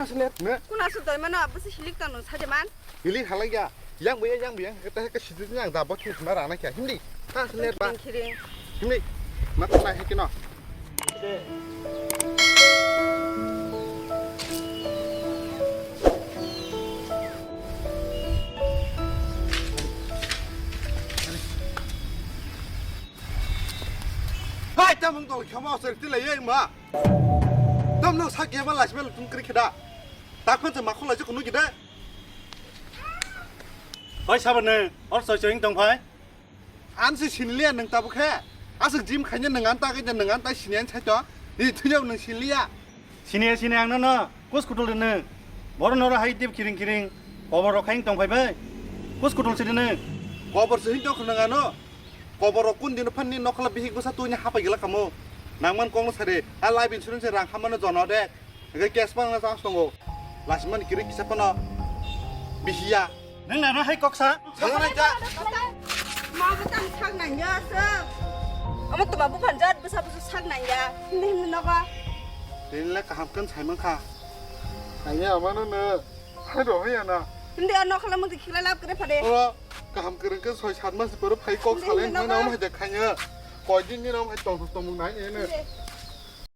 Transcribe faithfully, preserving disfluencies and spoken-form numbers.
Asle ne? Kuna su doi mano, abusi hilik tang nung saje man. Hilik halai ya. Yang buya, yang buya. Kata ke situ yang da bot ma rana kya. Hindi. Ta asle ba. Kiring, kiring. Hindi. Mata na hekino. Hai, tamung tol khama osel tilai yang ma. Tam no sak ya ma last bel tum kri kheda. Takon se makho lai se kunu gida. Oi, sabo nwng, or soi soi wng tong phai? An se siniliya nwng tabuk khe. Aswk gym khaina nwng an ta khe nwng an ta siniya sai to. Ni thwiya nwng siniliya. Siniya siniya ang no no. Kus kutul de nwng. Bor noro hai tip kiring kiring. Kobor rok khaing tong phai bai. Kus kutul se de nwng. Kobor se hin tong khna ano. Kobor rok kun din phan ni nokla bihik bwsa tui ni hapai gila kamo. Nangman kong no sare. A life insurance rang hamano jono de. Hingke cash pang na chance tongo. Last month kiri kisa pano. Bihiya. Nang nana hai kok sa? Sa na ja. Ma bwtang sak nang ya sa. Amo to babu panjat bwsa bwsa sak nang ya. Hindi hindi nogo. Tini le kaham kan sai man kha. Nang ya amano na. Hai do ya na. Hindi ano khala mung khila lap kre phade. Oro kaham kere ke soi sat mas pore phai kok salen na. Hindi, hindi nogo. Hai de khanya. Koi din ni rom hai tong tong nai ne. Hindi.